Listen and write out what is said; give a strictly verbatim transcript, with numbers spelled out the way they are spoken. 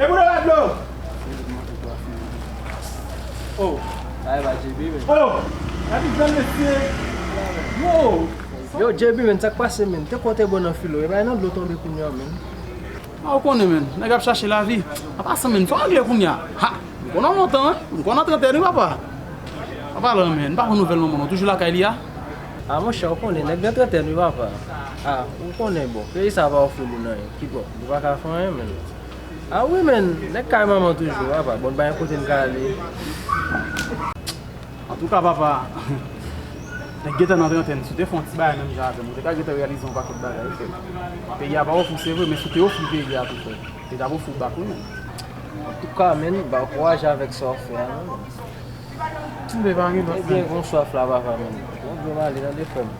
E pou nou la dlo. Oh. Ay, ba, J B, men. Oh. Epi jwenn mesye. Yo. Yo, J B, men, sa k pase, men? Te kote bon nan filo. E bay nan dlo tonbe kounye a, men. A, ou konnen, men. Nèg ap chache lavi. An pasan, men, fò regle kounye a. Ha! M konn an lontan, wi. M konn an trantèn, wi, papa. Papa lan, men. M pa pran nouvèl manman, non. Toujou lakay li a? A, monchè, ou konnen, nèg nan trantèn, wi, papa. A, ou konnen, bon. Peyi sa pa ofri moun anyen. Ki bon. Nou pa ka fè anyen, men. A wi, men, nèg kay manman toujou, papa. Bon, pa gen kote n ka ale. Antouka, papa, nèg gentan nan trantèn, si w te fè yon ti bagay menm jan avè m, ou te ka gentan reyalize yon pakèt bagay, wi, frè. Peyi a pa ofri, se vre, men si w te ofri peyi a tou, frè, te t ap ofri w bak, wi, men. Antouka, men, ba, ankouraje avèk sa w fè a, non, men. Anben, pa gen lòt, men. Ebyen, gon swaf la, papa, men. Bon, bon, m ale, tande, frè m.